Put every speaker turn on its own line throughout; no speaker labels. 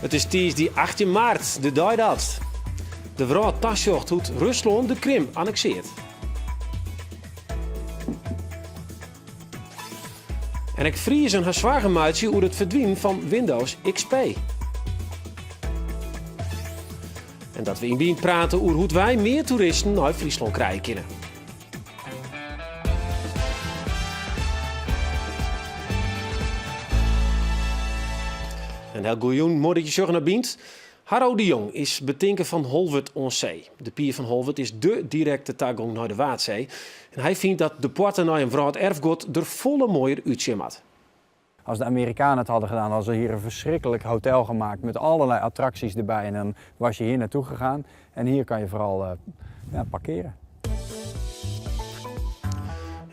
It is tiisdei 18 maart, de dei dat de wrâld tasjocht hoe't Ruslân de Krim anneksearret. En ek Friezen ha soargen meitsje oer it ferdwinen fan Windows XP. En dat we yn Bynt prate oer hoe't wy mear toeristen nei Fryslân krije kinne. In hiel goeie jûn, moai dat je sjogge nei Bynt. Harro de Jong is betinker fan Holwert oan See. De pier fan Holwert is dé direkte tagong nei de Waadsee. En hy fynt dat de poarte nei in wrâlderfguod der folle moaier útsjen moat.
Als de Amerikanen het hadden gedaan, hadden ze hier een verschrikkelijk hotel gemaakt met allerlei attracties erbij. En dan was je hier naartoe gegaan. En hier kan je vooral uh, ja, parkeren.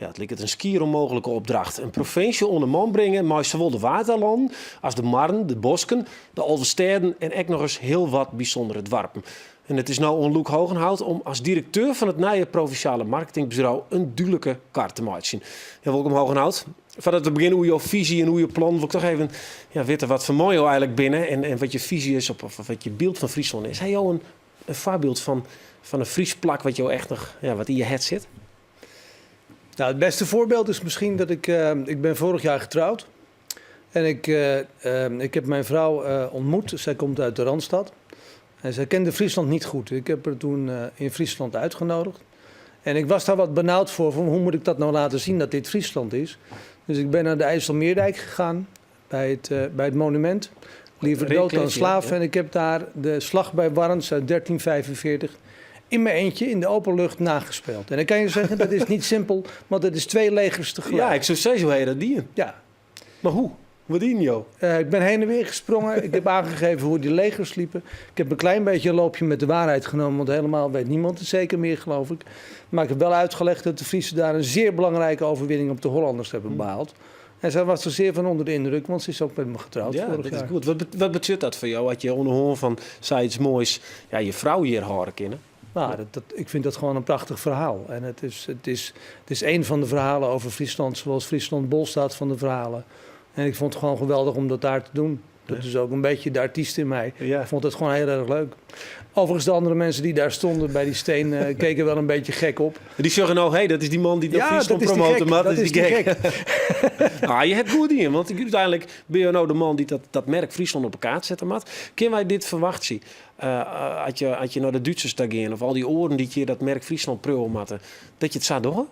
Ja, it liket in skier ûnmooglike opdracht. In provinsje oan de man bringe mei sawol de Waadeilannen as de marren, de bosken, de 11 stêden en ek nochris hiel wat bysûndere doarpen. En it is no oan Loek Hogenhout om as direkteur fan it nije provinsjale marketingburo in dúdlike kar te meitsjen. Ja, wolkom Hogenhout. Foardat we begjinne oer jo fisy en oer jo plannen, wol ik toch even ja, witte wat foar man jo eigenlik binne en, en wat je fisy is op, of wat je byld fan Fryslân is. Ha jo in, in foarbyld fan, fan in Frysk plak wat jo echt noch, ja, wat yn je hert sit?
Nou, het beste voorbeeld is misschien dat ik, uh, ik ben vorig jaar getrouwd. En ik, uh, uh, ik heb mijn vrouw uh, ontmoet. Zij komt uit de Randstad. En zij kende Friesland niet goed. Ik heb haar toen in Friesland uitgenodigd. En ik was daar wat benauwd voor, van hoe moet ik dat nou laten zien dat dit Friesland is. Dus ik ben naar de IJsselmeerdijk gegaan, bij het, bij het monument. Liever dood dan slaaf. En ik heb daar de slag bij Warns uit 1345 in mijn eentje in de open lucht nagespeeld. En dan kan je zeggen, dat is niet simpel, want het is twee legers tegelijk.
Ja, ik soe sizze, hoe ha je dat dien?
Ja.
Mar hoe? Wat dienen jo?
Ik ben heen en weer gesprongen. Ik heb aangegeven hoe die legers liepen. Ik heb een klein beetje een loopje met de waarheid genomen, want helemaal weet niemand het zeker meer, geloof ik. Maar ik heb wel uitgelegd dat de Friesen daar een zeer belangrijke overwinning op de Hollanders hebben hm. behaald. En zij was er zeer van onder de indruk, want ze is ook met me getrouwd
ja,
vorig
dat is
jaar.
goed. Wat, wat betsjut dat foar jo, as je oan de hân fan sayts moais ja, je frou hjir hâlde kinne?
Nou, dat, dat, ik vind dat gewoon een prachtig verhaal. En het is, het is, het is een van de verhalen over Friesland, zoals Friesland bol staat van de verhalen. En ik vond het gewoon geweldig om dat daar te doen. Dat is ook een beetje de artiest in mij.
Ja.
Ik vond het gewoon heel erg leuk. Overigens, de andere mensen die daar stonden bij die steen uh, keken wel een beetje gek op.
Dy sjogge no, hey, dat is dy man dy't ja, Fryslân promote, mar dat is dy gek. ah, je ha it goed dien, want úteinlik binne jo no de man dy't dat, dat merk Fryslân op de kaart sette moat. Kinne wy dit ferwachtsje? Uh, as je, as je nei de Dútsers ta gean of al dy oaren dy't hjir dat merk Fryslân priuwe moatte, dat je it sa dogge?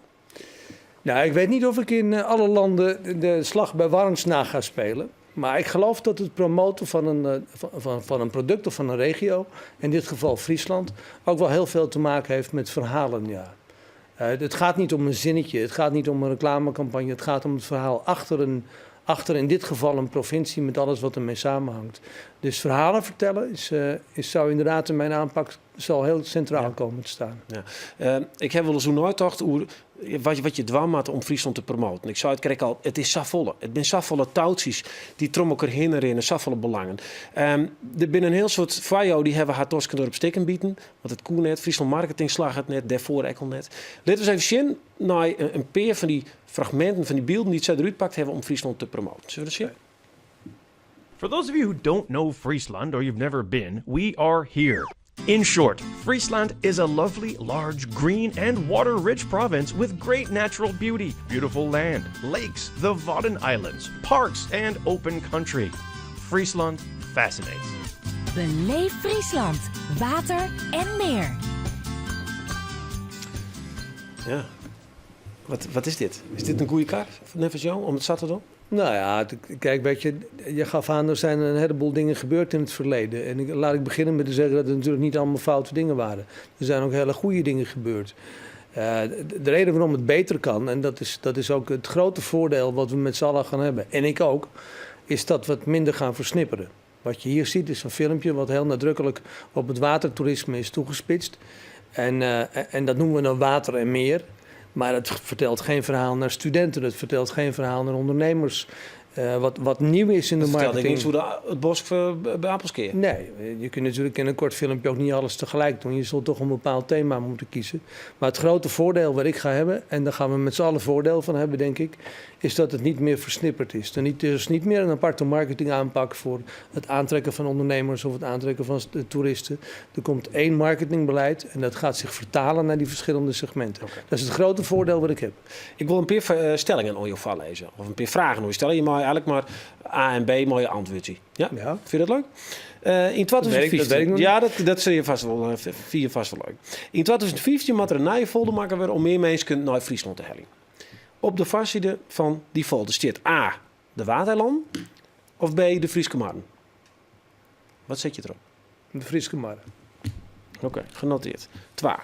Nou, ik weet niet of ik in eh, alle landen de slag bij Warns na ga spelen. Maar ik geloof dat het promoten van een, eh, van, van een product of van een regio, in dit geval Friesland, ook wel heel veel te maken heeft met verhalen. Ja. Uh, het gaat niet om een zinnetje, het gaat niet om een reclamecampagne, het gaat om het verhaal achter, een, achter in dit geval een provincie met alles wat ermee samenhangt. Dus verhalen vertellen is, uh, is, zou inderdaad in mijn aanpak zal heel centraal ja. komen te staan.
Ja. Uh, ik ha wolris oer neitocht oer wat, wat je dwaan moat om Fryslân te promoten. Ik sei it krekt al, it is safolle. It binne safolle toutsjes dy't troch elkoar hinne rinne, safolle belangen. Um, der binne in hiel soad foar jo dy hawwe har tosken der op stikken biten, want it koe net. Fryslân Marketing slagget net, dêrfoar ek al net. Litte we ris even sjen nei in pear fan dy fragminten, fan dy bylden dy't sy derút pakt hawwe om Fryslân te promoten. Sille we dat sjen?
For those of you who don't know Friesland or you've never been, we are here. In short, Friesland is a lovely, large, green, and water rich province with great natural beauty, beautiful land, lakes, the Wadden Islands, parks, and open country. Friesland fascinates.
Beleef Friesland, water en meer.
Ja. Wat, wat is dit? Is dit in goede kar, neffens jo, om it sa te dwaan?
Nou ja, kijk, weet je, je gaf aan, er zijn een heleboel dingen gebeurd in het verleden. En ik, laat ik beginnen met te zeggen dat het natuurlijk niet allemaal foute dingen waren. Er zijn ook hele goede dingen gebeurd. Uh, de reden waarom het beter kan, en dat is, dat is ook het grote voordeel wat we met z'n allen gaan hebben, en ik ook, is dat we het minder gaan versnipperen. Wat je hier ziet is een filmpje wat heel nadrukkelijk op het watertoerisme is toegespitst. En, uh, en dat noemen we dan water en meer. Maar het vertelt geen verhaal naar studenten, het vertelt geen verhaal naar ondernemers. Uh, wat, wat nieuw is in de marketing.
niks hoe de, it bosk by Appelskea.
Nee, je kunt natuurlijk in een kort filmpje ook niet alles tegelijk doen. Je zult toch een bepaald thema moeten kiezen. Maar het grote voordeel wat ik ga hebben, en daar gaan we met z'n allen voordeel van hebben, denk ik, is dat het niet meer versnipperd is. Er niet, er is niet meer een aparte marketingaanpak voor het aantrekken van ondernemers of het aantrekken van de toeristen. Er komt één marketingbeleid en dat gaat zich vertalen naar die verschillende segmenten. Dat is het grote voordeel wat ik heb.
Ik wil in pear stellingen oan jo foarlêze. Of in pear fragen oan jo stelle. Je mei eigenlijk mar A en B mei je antwurdzje. Ja?
Ja.
Fyn je dat leuk? Yn
Dat weet ik nog
Ja, dat sil je vast wol, fine je vast wol leuk. Yn 2015 moat der in nije folder makke wurde om mear minsken nei Fryslân te heljen. Op de foarside fan dy folder stiet A, de Waadeilannen of B, de Fryske Marren. Wat set je derop?
De Fryske Marren.
Oké, genoteerd. Twa.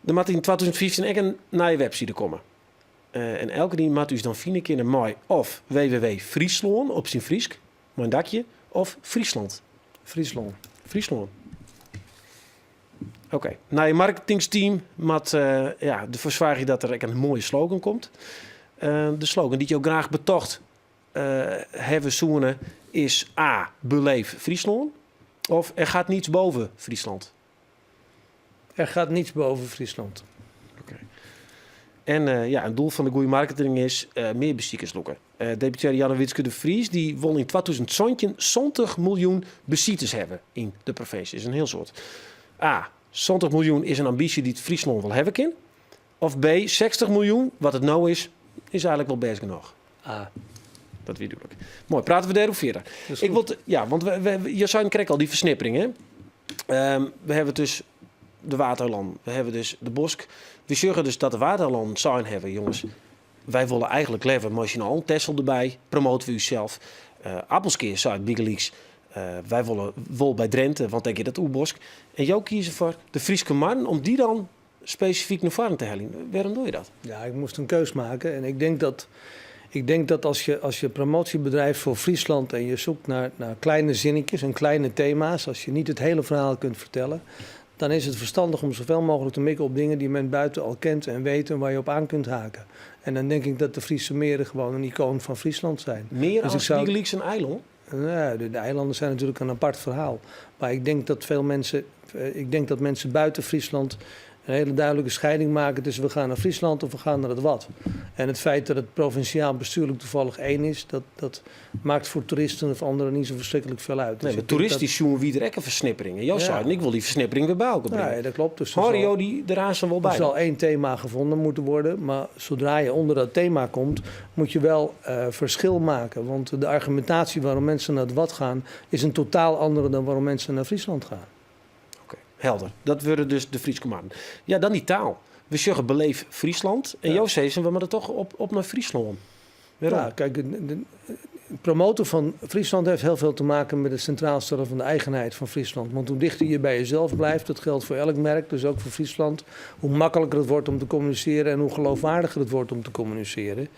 Der moat yn 2015 ek in nije webside komme. En elkenien moat ús dan fine kinne mei of www.fryslân op syn Frysk, mei in dakje, of Friesland.
Fryslân.
Fryslân. Oké. Nije marketingsteam moat ja, derfoar soargje dat der ek in moaie slogan komt. De slogan dy't jo graach betocht hawwe soene is A. Beleef Fryslân of Er gaat niets boven Friesland.
Er gaat niets boven Friesland.
Oké. En ja, in doel fan de goede marketing is mear besikers lûke. Deputearre Jannewietske de Vries dy wol yn 2017 70 miljoen besiters hawwe yn de provinsje. Is in hiel soad. A. 70 miljoen is in ambysje dy't Fryslân wol hawwe kin. Of B. 60 miljoen, wat it no is, is eigentlik wol bêst genôch.
A.
Dat wie dúdlik. Moai, prate we dêroer fierder. Ik wol, ja, want we, jo seinen krekt al, dy fersnippering, hè? We hawwe dus de Waadeilannen, we hawwe dus de bosk. We sjogge dus dat de Waadeilannen sein hawwe, jonges, wy wolle eigentlik leaver mei syn allen Texel derby, promote we ússels. Appelskea seit bygelyks, wy wolle wol by Drinte, want dêr giet it oer bosk. En jo kieze foar de Fryske Marren om dy dan spesifyk nei foaren te heljen. Wêrom dogge je dat?
Ja, ik moest een keus maken. En ik denk dat als je promotie bedrijft voor Friesland en je zoekt naar kleine zinnetjes en kleine thema's, als je niet het hele verhaal kunt vertellen, dan is het verstandig om zoveel mogelijk te mikken op dingen die men buiten al kent en weet en waar je op aan kunt haken. En dan denk ik dat de Friese meren gewoon een icoon van Friesland zijn.
Mear
Dus
as
ik zou-
bygelyks in eilân?
Nou, de eilanden zijn natuurlijk een apart verhaal. Maar ik denk dat veel mensen, ik denk dat mensen buiten Friesland een hele duidelijke scheiding maken tussen we gaan naar Friesland of we gaan naar het Wad. En het feit dat het provinciaal bestuurlijk toevallig één is, dat maakt voor toeristen of anderen niet zo verschrikkelijk veel uit. Dus
Nee, maar
ik denk
toeristisch zien we er ek in fersnippering. En jo
Ja.
seinen, ik wol dy fersnippering wer by elkoar
dat,
bringe.
nee, dat klopt. Dus er
Hâlde
zal,
jo dy der aanst wol
er
by?
zal één thema gevonden moeten worden. Maar zodra je onder dat thema komt, moet je wel verschil maken. Want de argumentatie waarom mensen naar het Wad gaan, is een totaal andere dan waarom mensen naar Friesland gaan.
Oké, helder. Dat wurde dus de Fryske Marren. Ja, dan dy taal. We sjogge Beleef Friesland. En
Ja.
jo sizze, we moatte toch op nei Fryslân. Wêrom?
Ja, kijk, het promoten van Friesland heeft heel veel te maken met het centraal stellen van de eigenheid van Friesland. Want hoe dichter je bij jezelf blijft, dat geldt voor elk merk, dus ook voor Friesland, hoe makkelijker het wordt om te communiceren en hoe geloofwaardiger het wordt om te communiceren.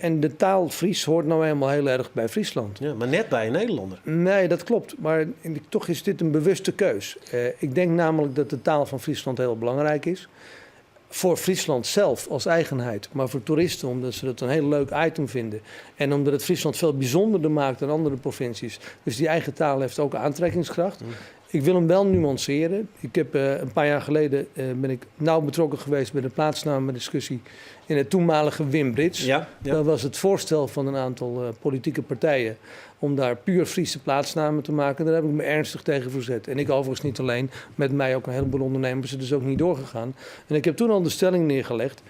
En de taal Fries hoort nou eenmaal heel erg bij Friesland.
Ja, mar net by in Nederlanner.
Nee, dat klopt. Maar toch is dit een bewuste keus. Ik denk namelijk dat de taal van Friesland heel belangrijk is. Voor Friesland zelf als eigenheid, maar voor toeristen omdat ze dat een heel leuk item vinden. En omdat het Friesland veel bijzonderder maakt dan andere provincies. Dus die eigen taal heeft ook aantrekkingskracht. Ik wil hem wel nuanceren. Ik heb een paar jaar geleden ben ik nauw betrokken geweest bij de plaatsnamendiscussie in het toenmalige Wim Brits. Dat was het voorstel van een aantal politieke partijen om daar puur Friese plaatsnamen te maken. Daar heb ik me ernstig tegen verzet. En ik overigens niet alleen, met mij ook een heleboel ondernemers. Het is ook niet doorgegaan. En ik heb toen al de stelling neergelegd.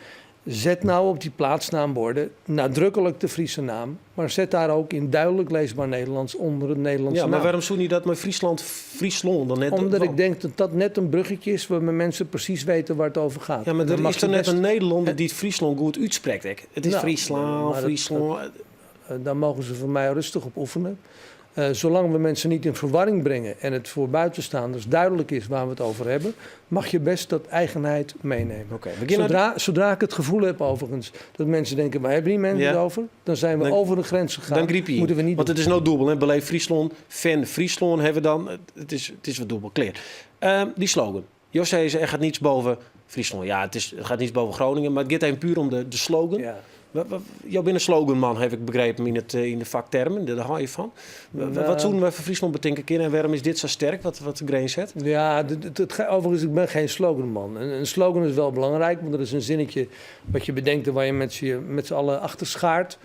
Zet nou op die plaatsnaamborden nadrukkelijk de Friese naam, maar zet daar ook in duidelijk leesbaar Nederlands onder het Nederlandse
Ja, maar
naam.
wêrom soe je dat mei Friesland, Fryslân dan net?
Omdat ik denk dat dat net een bruggetje is waarmee mensen precies weten waar het over gaat.
Ja, maar
En dan
er
mag
is
je
toch net
best
in Nederlân dy't Fryslân goed útsprekt. Ek. It is
Nou,
Fryslân,
maar
Fryslân.
Daar mogen ze van mij rustig op oefenen. Zolang we mensen niet in verwarring brengen en het voor buitenstaanders duidelijk is waar we het over hebben, mag je best dat eigenheid meenemen.
Oké, we beginnen
Zodra ik het gevoel heb overigens dat mensen denken, waar hebben die mensen het over? Dan zijn we over de grens gegaan.
Dan gryp je.
Moeten we niet
Want
doen.
it is no dûbel, hè? Beleef Fryslân, fan Fryslân hawwe we dan. It is wat dûbel, klear. Dy slogan. Jo sizze, er gaat niets boven Fryslân. Ja, het gaat niets boven Groningen, mar it giet even puer om de slogan. Jo binne sloganman, haw ik begrepen yn it yn de faktermen. Dêr hâld je fan. Wat soenen wy foar Fryslân betinke kinne en wêrom is dit sa sterk wat wat Grins hat?
Ja, overigens, ik ben geen sloganman. Een slogan is wel belangrijk, want dat is een zinnetje wat je bedenkt en waar je met z'n allen achter schaart.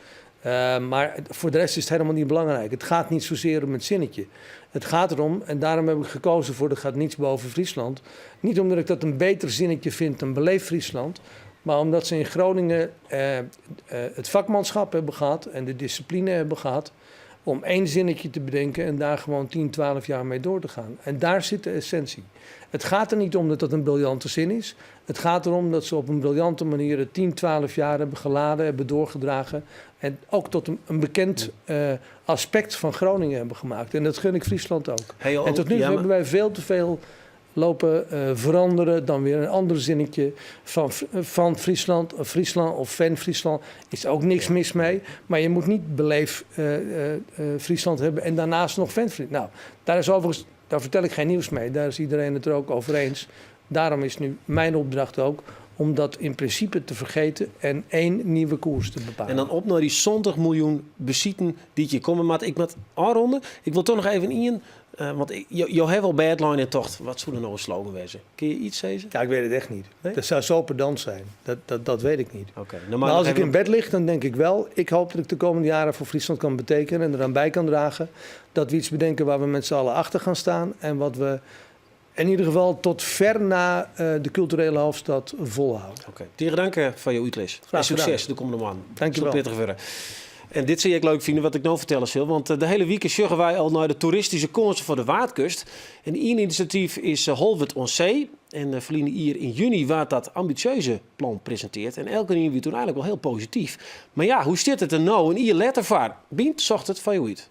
Maar voor de rest is het helemaal niet belangrijk. Het gaat niet zozeer om het zinnetje. Het gaat erom, en daarom heb ik gekozen voor er gaat niets boven Friesland. Niet omdat ik dat een beter zinnetje vind dan Beleef Friesland. Maar omdat ze in Groningen het vakmanschap hebben gehad en de discipline hebben gehad om één zinnetje te bedenken en daar gewoon 10, 12 jaar mee door te gaan. En daar zit de essentie. Het gaat er niet om dat dat een briljante zin is. Het gaat erom dat ze op een briljante manier het 10, 12 jaar hebben geladen, hebben doorgedragen. En ook tot een bekend aspect van Groningen hebben gemaakt. En dat gun ik Friesland ook.
Hey,
En tot nu toe
ja, maar
hebben wij veel te veel lopen veranderen. Dan weer een ander zinnetje van Friesland, of Friesland of Fan Friesland. Is ook niks mis mee. Maar je moet niet beleef Friesland hebben en daarnaast nog Fan Friesland. Nou, daar is overigens, daar vertel ik geen nieuws mee. Daar is iedereen het er ook over eens. Daarom is nu mijn opdracht ook om dat in principe te vergeten en één nieuwe koers te bepalen.
En dan op naar die 70 miljoen besiten die je komen. Maar ik moet aanronden. Ik wil toch nog even in. Want je hebt wel badline en tocht. Wat zou er nou een slogan wezen? Kun je iets zeggen?
Ja, ik weet het echt niet.
Nee?
Dat zou zo pedant zijn. Dat weet ik niet.
Oké, nou
Maar
nog
als ik
even
in bed lig, dan denk ik wel... ik hoop dat ik de komende jaren voor Friesland kan betekenen... en eraan bij kan dragen dat we iets bedenken waar we met z'n allen achter gaan staan... en wat we in ieder geval tot ver na de culturele hoofdstad volhouden.
Oké, Tige dank voor je uitleg.
Graag
En succes
gedaan.
de komende maand.
Dank je wel.
Pittig worden. En dit zie ik leuk vinden wat ik nou vertellen zal. Want de hele week sjoggen wij al naar de toeristische kansen voor de Waadkust. En één initiatief is Holwerd oan See. En verleden hier in juni werd dat ambitieuze plan presenteerd. En elke nieuw toen eigenlijk wel heel positief. Maar ja, hoe zit het er nou? Een ier lettervaar. Bient zocht het van je uit.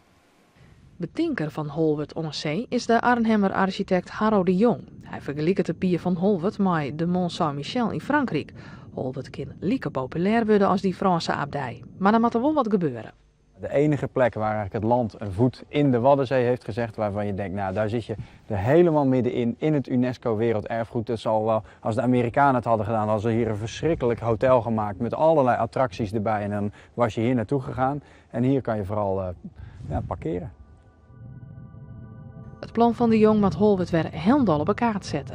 Betinker van Holwerd oan See is de Arnhemmer architect Harro de Jong. Hy fergeliket de pier fan Holwerd mei de Mont Saint-Michel yn Frankryk. Holwerd kin like populêr wurde as dy Frânske abdij. Mar dan moat der wol wat gebeuren.
De enige plek waar eigenlijk het land een voet in de Waddenzee heeft gezegd, waarvan je denkt, nou daar zit je er helemaal middenin, in het UNESCO Werelderfgoed. Dat zal wel, als de Amerikanen het hadden gedaan, hadden ze hier een verschrikkelijk hotel gemaakt met allerlei attracties erbij. En dan was je hier naartoe gegaan en hier kan je vooral parkeren.
Het plan fan De Jong moat Holwerd wer hielendal op 'e kaart sette.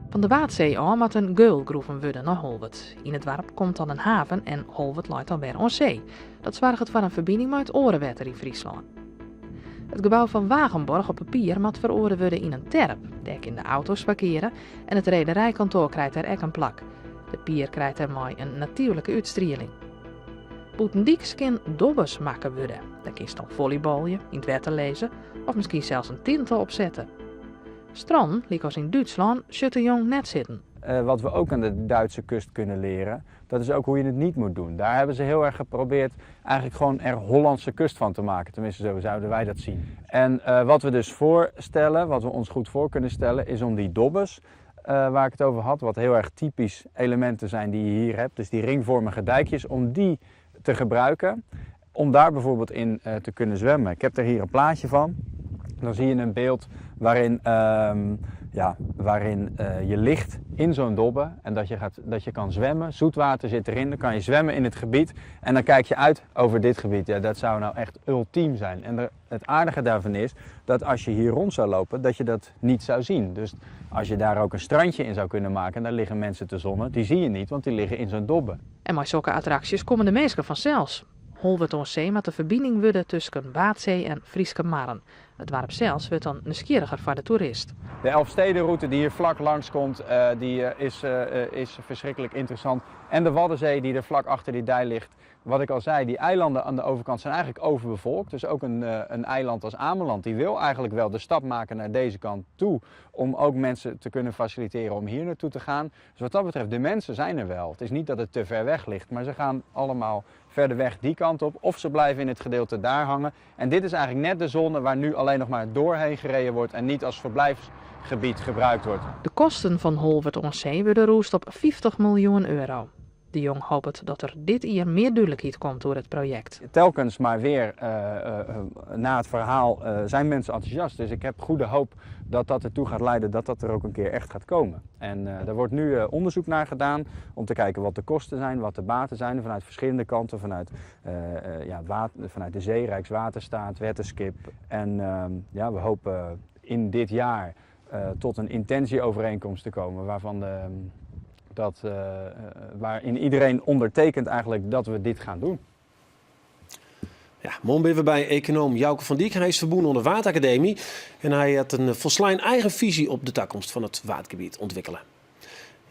Fan de Waadsee ôf moat in geul groeven wurde nei Holwerd. Yn it doarp komt dan in haven en Holwerd leit dan wer oan see. Dat soarget foar in ferbining mei it oare wetter yn Fryslân. It gebou fan Wagenborg op 'e pier moat feroare wurde yn in terp. Dêr kinne de auto's parkeare en it rederijkantoar krijt dêr ek in plak. De pier krijt dêrmei in natuerlike útstrieling. Bûtendyks kin dobbes makke wurde. Dêr kinst dan volleybalje, yn it wetter lizze of miskien sels in tinte opsette. Strân, lykas yn Dútslân, sjocht De Jong net sitten.
Wat we ook aan de Duitse kust kunnen leren, dat is ook hoe je het niet moet doen. Daar hebben ze heel erg geprobeerd eigenlijk gewoon er Hollandse kust van te maken. Tenminste, zo zouden wij dat zien. En wat we dus voorstellen, wat we ons goed voor kunnen stellen, is om die dobbes, waar ik het over had, wat heel erg typisch elementen zijn die je hier hebt, dus die ringvormige dijkjes, om die te gebruiken, om daar bijvoorbeeld in te kunnen zwemmen. Ik heb er hier een plaatje van. Dan zie je een beeld waarin je ligt in zo'n dobbe en dat je kan zwemmen. Zoetwater zit erin, dan kan je zwemmen in het gebied en dan kijk je uit over dit gebied. Ja, dat zou nou echt ultiem zijn. En het aardige daarvan is dat als je hier rond zou lopen, dat je dat niet zou zien. Dus als je daar ook een strandje in zou kunnen maken, en daar liggen mensen te zonnen, die zie je niet, want die liggen in zo'n dobbe.
En mei sokke attraksjes komme de minsken fansels. Holwerd oan See moat de ferbining wurde tusken Waadsee en Fryske Marren. It doarp sels wurdt dan nijsgjirriger foar de toerist.
De Elfstedenroute die hier vlak langs komt, die is verschrikkelijk interessant. En de Waddenzee die er vlak achter die dij ligt. Wat ik al zei, die eilanden aan de overkant zijn eigenlijk overbevolkt. Dus ook een eiland als Ameland, die wil eigenlijk wel de stap maken naar deze kant toe. Om ook mensen te kunnen faciliteren om hier naartoe te gaan. Dus wat dat betreft, de mensen zijn er wel. Het is niet dat het te ver weg ligt, maar ze gaan allemaal verder weg die kant op. Of ze blijven in het gedeelte daar hangen. En dit is eigenlijk net de zone waar nu alleen nog maar doorheen gereden wordt en niet als verblijfsgebied gebruikt wordt.
De kosten fan Holwerd oan See wurde rûsd op 50 miljoen euro. De Jong hopet dat der dit jier mear dúdlikheid komt oer it projekt.
Telkens maar weer na het verhaal zijn mensen enthousiast. Dus ik heb goede hoop dat dat ertoe gaat leiden dat dat er ook een keer echt gaat komen. En daar wordt nu onderzoek naar gedaan om te kijken wat de kosten zijn, wat de baten zijn vanuit verschillende kanten. Vanuit, ja, vanuit de zee, Rijkswaterstaat, Wetterskip. En ja, we hopen in dit jaar tot een intentieovereenkomst te komen waarvan de, dat, waarin iedereen ondertekent eigenlijk dat we dit gaan doen.
Ja, moarn binne we by ekonoom Jouke van Dyk. Hy is ferbûn oan de Waadakademy en hy hat in folslein eigen fisy op de takomst fan it Waadgebiet ûntwikkele.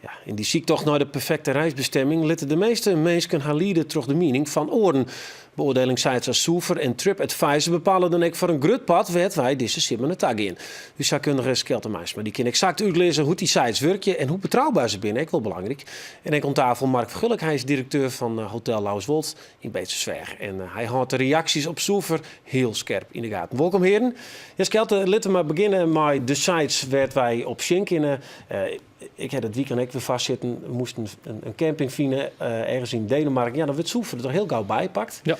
Ja, yn dy syktocht nei de perfekte reisbestimming litte de measte minsken har liede troch de miening fan oaren. Beoardielingssites as Zoover en TripAdvisor bepale dan ek foar in grut part wêr't wy dizze simmer nei ta gean. Us saakkundige Skelte Meinsma dy kin eksakt útlizze hoe't dy sites wurkje en hoe betrouber se binne, ek wol belangryk. En ek oan tafel Mark Vergullik, hy is direkteur fan Hotel Lauwerswold yn Beetstersweach. En hy hâldt de reaksjes op Zoover hiel skerp yn de gaten. Wolkom hearen. Ja, Skelte, litte we mar begjinne mei de sites wêr't wy op sjen kinne. Ik ha dat wykein ek wer fêstsitten. We moasten in camping fine ergens yn Denemarken. Ja, dan wurdt Zoover der toch hiel gau bypakt.
Ja.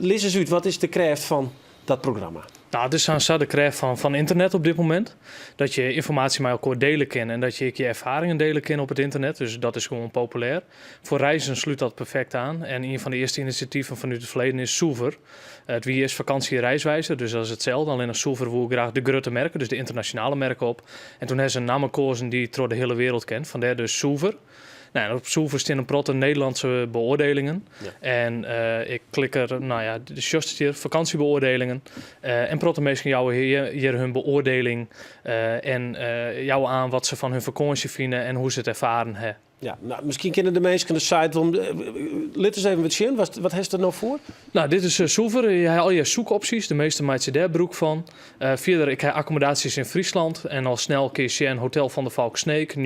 Lis ris út, wat is de krêft fan dat programma?
Nou, it is sa de krêft fan ynternet op dit momint. Dat je ynformaasje mei elkoar diele kinne en dat je ek je erfaringen diele kinne op it ynternet. Dus dat is gewoan populêr. Foar reizen slút dat perfekt oan. En ien fan de earste inisjativen fanút it ferleden is Zoover. It wie earst Vakantie Reiswijzer, dus dat is itselde. Allinnich Zoover woe graach de grutte merken, dus de ynternasjonale merken op. En toen ha se in namme koazen dy't troch de hiele wereld kent. Fandêr dus Zoover. Nou, en op Zoover stean in protte Nederlânske beoardielingen.
Ja.
En ik klik der, nou ja, sjochst it hjir, fakânsjebeoardielingen. En protte minsken jouwe hjir hun beoardieling en jouwe oan wat se fan hun fakânsje fine en hoe't se it erfaren ha.
Ja, nou, miskien kinne de minsken de site wol. Lit ris even wat sjen. Wat hast der no foar?
Nou, dit is Zoover. Je ha allegear soekopsjes. De measte meitsje dêr brûk fan. Fierder, ik ha akkommodaasjes yn Fryslân. En al snel kin je sjen Hotel van der Valk Sneek, 9,0.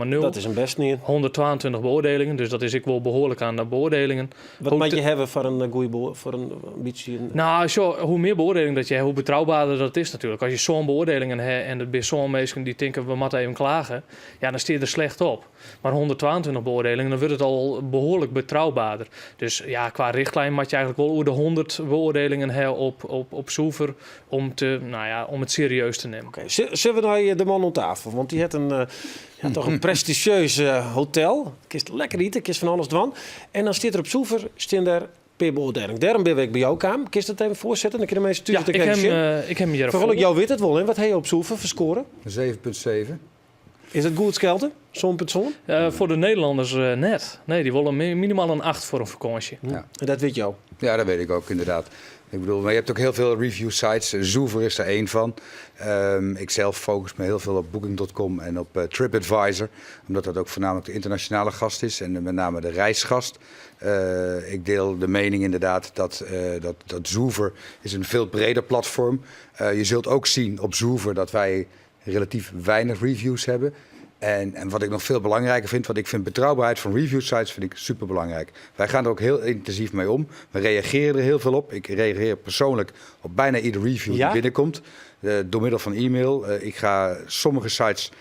Dat is in bêst ien.
122 beoardielingen, dus dat is ek wol behoarlik oan de beoardielingen.
Wat moat je hawwe foar in goede foar in bytsje in...
Nou, sjoch, hoe mear beoardielingen dat je ha, hoe betrouberder dat is natuerlik. As je sân beoardielingen ha en it binne sân minsken dy't tinke we moatte even klage, ja, dan steane der slecht op. Mar 122 beoardielingen, dan wurdt it al behoarlik betrouberder. Dus ja, kwa richtlijn moat je eigentlik wol oer de 100 beoardielingen ha op Zoover om, te, nou ja, om it serieus te nimmen.
Oké, sille we nei de man oan tafel? Want dy hat in, ja, toch in prestisjeus hotel. Kinst lekker ite, kinst fan alles dwaan. En dan stiet der op Zoover stean der pear beoardielingen. Dêrom binne we ek by jo kaam. Kinst dat even foarsette? Dan kinne de minsken thús
Ja,
it ek even sjen.
ik ha him hjir
Foaral jo witte it wol, hè? Wat ha jo op Zoover foar skoare?
7,7.
Is it goed, Skelte? Zo'n persoan?
Foar de Nederlanners net. Nee, dy wolle minimaal in 8 foar in fakânsje.
Ja.
En dat wit jo?
Ja, dat weet ik ook inderdaad. Ik bedoel, maar je hebt ook heel veel review sites. Zoover is daar één van. Ik zelf focus me heel veel op Booking.com en op TripAdvisor. Omdat dat ook voornamelijk de internationale gast is en met name de reisgast. Ik deel de mening inderdaad dat Zoover is een veel breder platform. Je zult ook zien op Zoover dat wij relatief weinig reviews hebben. En wat ik nog veel belangrijker vind, want ik vind betrouwbaarheid van review sites vind ik superbelangrijk. Wij gaan er ook heel intensief mee om. We reageren er heel veel op. Ik reageer persoonlijk op bijna ieder review die binnenkomt. Door middel van e-mail. Ik ga sommige sites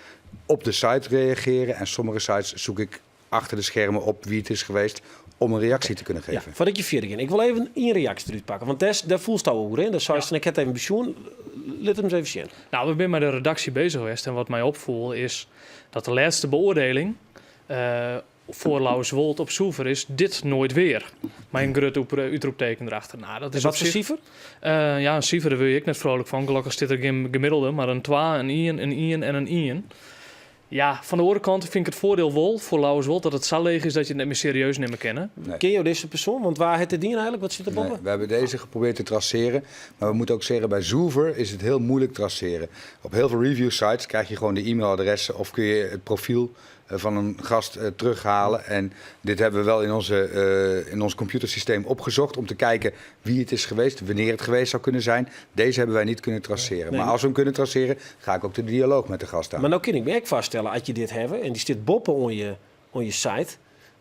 op de site reageren en sommige sites zoek ik achter de schermen op wie het is geweest om een reactie te kunnen
Ja,
geven.
foardat je fierder gean. Ik wol even ien reaksje derút pakke, want dêr foelst al oer. Hè? Dêr seist, ik ha it even besjoen. Lit him ris even sjen.
Nou, we binne mei de redaksje beuzich west en wat my opfoel is dat de lêste beoardieling foar Lauwerswold op Zoover is dit nooit weer. Mei in grut útroepteken derachter. Nou, dat is
En wat
op
foar
sich
sifer?
Ja, in sifer, dêr wurd je ek net frolik fan. Gelokkich stiet der gjin gemiddelde, mar in 2, in 1, in 1 en in 1. Ja, fan de oare kant fyn ik it foardiel wol foar Lauwerswold dat it sa leech is dat je it net mear serieus nimme kinne.
Nee.
Ken jo dizze persoan? Want wa hat dit dien eigentlik? Wat sit der boppe?
Nee, we hebben deze geprobeerd te traceren. Maar we moeten ook zeggen, bij Zoover is het heel moeilijk traceren. Op heel veel review sites krijg je gewoon de e-mailadressen of kun je het profiel van een gast terughalen. En dit hebben we wel in ons computersysteem opgezocht om te kijken wie het is geweest, wanneer het geweest zou kunnen zijn. Deze hebben wij niet kunnen traceren.
Nee.
Maar als we hem kunnen traceren, ga ik ook de dialoog met de gast aan.
Mar no kin ik my ek foarstelle, as je dit hawwe en dy stiet boppe oan je site,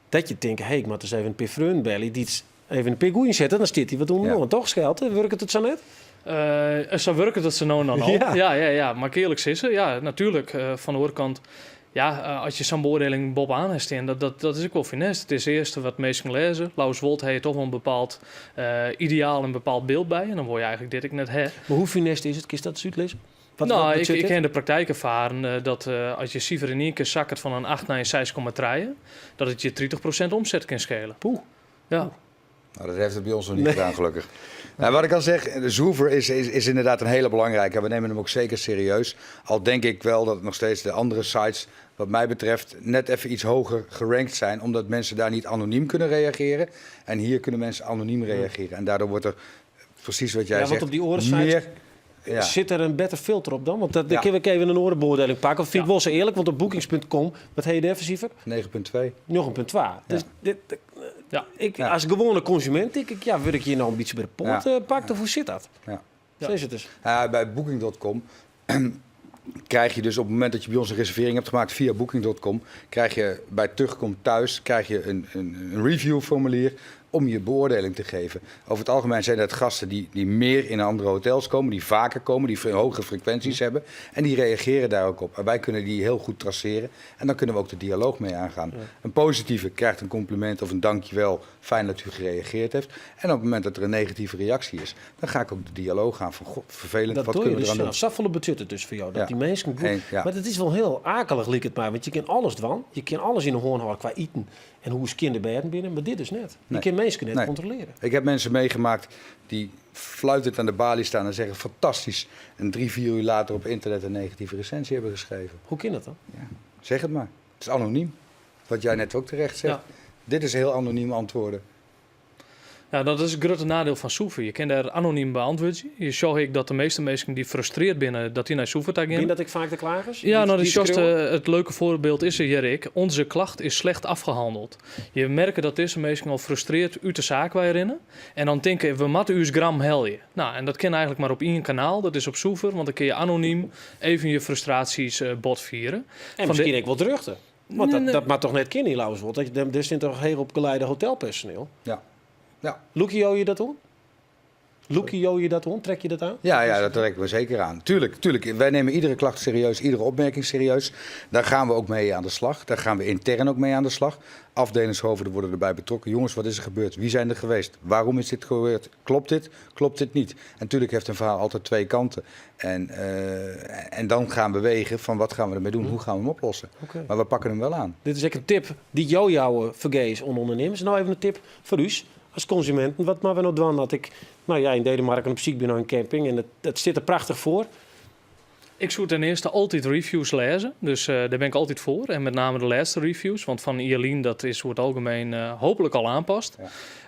dat je tinkt, hey, ik moat ris even in pear freonen belje dy't even in pear goeien sette, dan stiet dy wat ûnderoan. Toch, Skelte? Wurket it sa net?
Sa wurket it sa no en dan al.
Ja.
Ja, ja, ja. Mar ik earlik sizze, ja, natuerlik. Fan de oare kant, Ja, as je sa'n beoardieling boppe-oan ha stean, dat is ek wol funest. It is it earste wat minsken lêze. Lauwerswold ha je toch wol in bepaald ideaal en in bepaald byld by. En dan wol je eigentlik dit ek net ha.
Mar hoe funest is it? Kinst dat ris útlizze? Wat,
Nou,
wat
ik,
betsjut
ik
dit?
ha yn de praktijk erfaren dat as je sifer yn ien kear sakket fan in 8 nei in 6,3, dat it je 30% omset kin skele.
Poeh.
Ja.
Nou, dat heeft het bij ons nog niet gedaan, gelukkig. Nou, wat ik al zeg, de Zoover is inderdaad een hele belangrijke. We nemen hem ook zeker serieus. Al denk ik wel dat nog steeds de andere sites, wat mij betreft, net even iets hoger gerankt zijn. Omdat mensen daar niet anoniem kunnen reageren. En hier kunnen mensen anoniem reageren. En daardoor wordt er, precies wat jij
Ja, want
zegt,
op die oren sites
meer... Ja.
Zit er een beter filter op dan? Want dat, dan
Ja.
kun ik even een oare beoordeling pakken. Of vind ik wel zo eerlijk, want op bookings.com, wat heet je daar cijfer?
9,2.
9,2. Dus dit,
Ja.
ik,
Ja.
als gewone consument denk ik, ja, wil ik hier nou een beetje bij de poort pakt? Of hoe zit dat?
Ja.
Zo is het dus.
Ja, bij Booking.com krijg je dus op het moment dat je bij ons een reservering hebt gemaakt via Booking.com, krijg je bij terugkomt thuis krijg je een reviewformulier om je beoordeling te geven. Over het algemeen zijn dat gasten die meer in andere hotels komen, die vaker komen, die hogere frequenties hebben. En die reageren daar ook op. En wij kunnen die heel goed traceren. En dan kunnen we ook de dialoog mee aangaan. Een positieve krijgt een compliment of een dankjewel. Fijn dat u gereageerd heeft. En op het moment dat er een negatieve reactie is, dan ga ik ook de dialoog aan van, god, vervelend,
Dat
wat
doe je
kunnen we
dus
eraan doen?
zelf. Zoveel budget het dus voor jou. Dat
Ja.
die mensen goed-
En, ja.
Maar het is wel heel akelig, liek het maar. Want je kan alles dwan. Je kan alles in de hoorn houden qua eten. En hoe is kinderbedden binnen. Maar dit is net. Je
Nee.
kan mensen net
Nee.
controleren.
Ik heb mensen meegemaakt die fluitend aan de balie staan en zeggen fantastisch. En 3, 4 uur later op internet een negatieve recensie hebben geschreven.
Hoe kan dat dan?
Ja, zeg het maar. Het is anoniem. Wat jij net ook terecht zegt.
Ja.
Dit is heel anoniem antwoorden.
Ja, dat is het grote nadeel van Zoover. Je kunt daar anoniem beantwoorden. Je zag ik dat de meeste mensen die frustreerd binnen, dat die naar Zoover gaan.
Ben dat ik vaak de klagers?
Ja,
Die-
nou,
die
dat is juist,
schreeuwen?
het leuke voorbeeld is er, Jerik. Onze klacht is slecht afgehandeld. Je merkt dat deze mensen al frustreerd uit de zaak wij rennen. En dan denken we moeten uw gram helje. Nou, en dat kan eigenlijk maar op één kanaal. Dat is op Zoover, want dan kun je anoniem even je frustraties botvieren.
En
Van
misschien
de
ook wel drukte. Want
Nee, nee.
dat mag toch net kennen in Lauwerswold? Dat je, er zit toch heel opgeleide hotelpersoneel?
Ja. Ja.
Loekie je dat om? Loekie je dat om? Trek je dat aan?
Ja, ja, dat trekken we zeker aan. Tuurlijk, tuurlijk. Wij nemen iedere klacht serieus, iedere opmerking serieus. Daar gaan we ook mee aan de slag. Daar gaan we intern ook mee aan de slag. Afdelingshoofden worden erbij betrokken. Jongens, wat is er gebeurd? Wie zijn er geweest? Waarom is dit gebeurd? Klopt dit? Klopt dit niet? En natuurlijk heeft een verhaal altijd twee kanten. En dan gaan we wegen van wat gaan we ermee doen? Hoe gaan we hem oplossen? Maar we pakken hem wel aan.
Dit is echt een tip die jou jou vergees onder ondernemers. Nou even een tip voor u als consumenten. Wat maar we nou doen dat ik, nou ja, in Denemarken op ziek ben naar een camping en het zit er prachtig voor.
Ik zou ten eerste altijd reviews lezen, dus daar ben ik altijd voor. En met name de laatste reviews, want van Ierlien, dat is hoe het algemeen hopelijk al aanpast.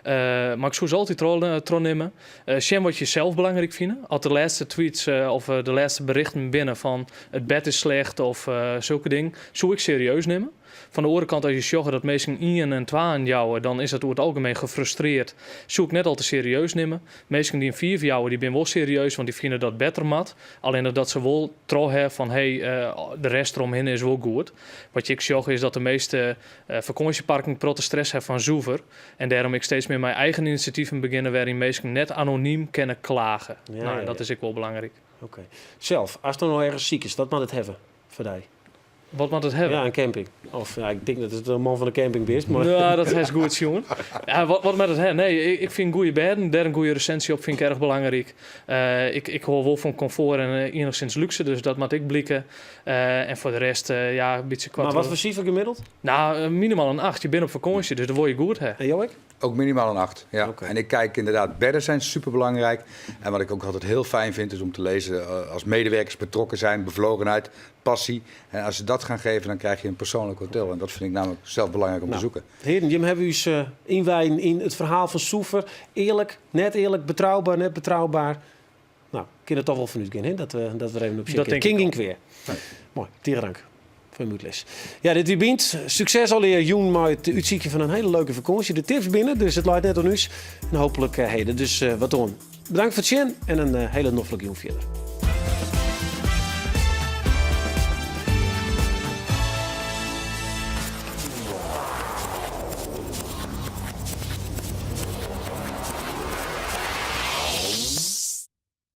Maar ik zou ze altijd nemen. Sjen wat je zelf belangrijk vindt. Als de laatste tweets of de laatste berichten binnen van het bed is slecht of zulke dingen, zou ik serieus nemen. Van de andere kant, als je zegt dat meestal 1 en 2 aan jou, dan is dat over het algemeen gefrustreerd. Zoek ik net al te serieus nemen. Meesten die een 4 van jou, die zijn wel serieus, want die vinden dat beter mat. Alleen dat ze wel trouw hebben van, hey, de rest eromheen is wel goed. Wat ik zag is dat de meeste vakantieparken protte stress hebben van Zoover. En daarom ik steeds meer mijn eigen initiatieven beginnen waarin meesten net anoniem kunnen klagen. Dat is ook wel belangrijk.
Oké. Zelf, als er nog ergens ziek is, dat moet het hebben voor jou.
Wat moet het hebben?
Ja, een camping. Of ja, ik denk dat het een man van de camping is. Maar...
Ja, dat is goed, jongen. Ja, wat met het hebben? Nee, ik vind goede bedden, daar een goede recensie op vind ik erg belangrijk. Ik hoor wel van comfort en enigszins luxe, dus dat moet ik blikken. En voor de rest, ja, een beetje
Maar wat
kwart
voor cijfer gemiddeld?
Nou, minimaal een 8. Je bent op vakantie, dus dan word je goed, hè.
En Joik?
Ook minimaal een 8, ja. En ik kijk inderdaad, bedden zijn superbelangrijk. En wat ik ook altijd heel fijn vind, is om te lezen, als medewerkers betrokken zijn, bevlogenheid, passie. En als ze dat gaan geven, dan krijg je een persoonlijk hotel. En dat vind ik namelijk zelf belangrijk om te zoeken.
Heren, Jim, hebben u eens inwijden in het verhaal van Zoover. Eerlijk, net eerlijk, betrouwbaar, net betrouwbaar. Nou, ik kan het toch wel van u kennen, hè? Dat we er even op
Dat
zitten.
denk ik
King
wel.
in kweer. Mooi, tegen dank. Voor uw les. Ja, dit wie bent. Succes alweer, Joen, met het uitziekje van een hele leuke vakantie. De tips binnen, dus het luidt net aan u. En hopelijk heden. Dus wat doen. Bedankt voor het zien en een hele noffelijke Joen verder.